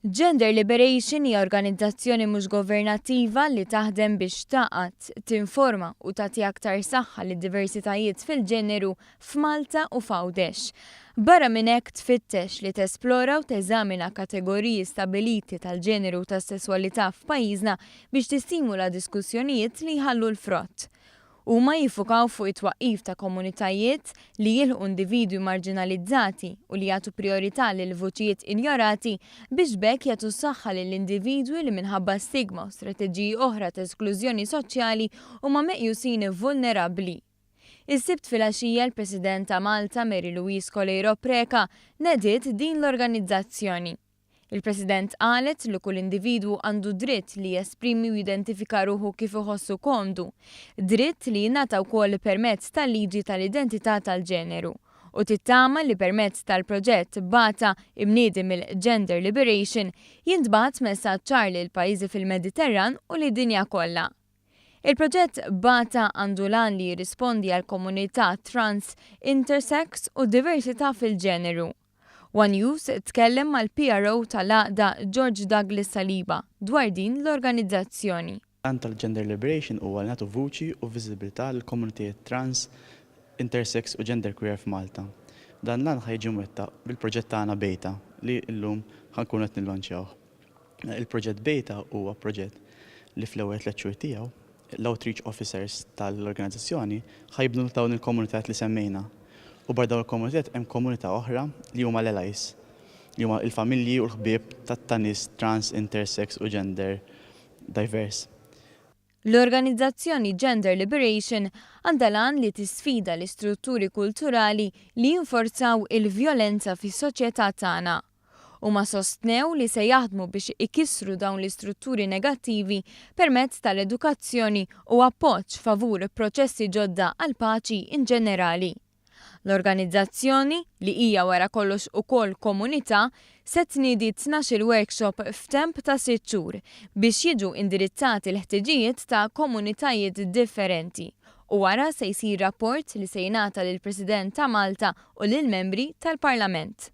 Gender Liberation hija organizzazzjoni mhux governattiva li taħdem biex tgħaqqad, tinforma u tagħti aktar saħħa lid-diversitajiet fil-ġeneru f'Malta u f'Għawdex. Barra minn hekk tfittex li tesplora u teżamina kategoriji stabbiliti tal-ġeneru u tas-sesswalità f'pajjiżna biex tistimula diskussjonijiet li jħallu l-frott. Huma jiffukaw fuq it-twaqqif ta' komunitajiet li jilħqu individwi marġinalizzati u li jagħtu prijorità lil vuċijiet injorati biex b'hekk jagħtu s-saħħa lil individwi li minħabba stigma u strateġiji oħra ta' esklużjoni soċjali huma meqjusin vulnerabbli. Is-Sibt filgħaxija l-President ta' Malta Mary Louise Coleiro Preca nediet din l-organizzazzjoni. Il-President qalet li kull individwu għandu dritt li jesprimi u jidentifika ruħu kif iħossu komdu, dritt li jingħata wkoll permezz tal-liġi tal-identità tal-ġeneru, u tittama li permezz tal-proġett Bata imniedi mill-Gender Liberation jintbagħat messaġġ ċar lill-pajjiżi fil-Mediterran u lid-dinja kollha. Il-proġett Bata għandu l-għan li jirrispondi għall-komunità trans, intersex u diversità fil-ġeneru. One News tkellem mal-PRO tal-għaqda George Douglas Saliba dwar din l-organizzazzjoni. L-għan tal-Gender Liberation huwa li nagħtu vuċi u viżibilità lill-komunitajiet trans, intersex u genderqueer f'Malta. Dan l-għan ħa jiġi mwettaq bil-proġett tagħna Beta li llum ħa nkunu qed nillonċjawh. Il-proġett Beta huwa proġett li fl-ewwel tlett xhur tiegħu l-outreach officers tal-organizzazzjoni ħa jibnu dawn il-komunitajiet li semmejna. U barra dawn il-komunitajiet hemm komunità oħra li huma l-allies, li huma l-familji u l-ħbieb ta' nies trans, intersex u gender diverse. L-organizzazzjoni Gender Liberation għandha l-għan li tisfida l-istrutturi kulturali li jinforzaw il-vjolenza fis-soċjetà tagħna. Huma sostnew li se jaħdmu biex ikissru dawn l-istrutturi negattivi permezz tal-edukazzjoni u appoġġ favur proċessi ġodda għall-paċi inġenerali. L-organizzazzjoni, li hija wara kollox ukoll komunità, se tniedi 12-il workshop f'temp ta' sitt xhur biex jiġu indirizzati l-ħtiġijiet ta' komunitajiet differenti u wara se jsir rapport li se jingħata lill-President ta' Malta u lill-membri tal-Parlament.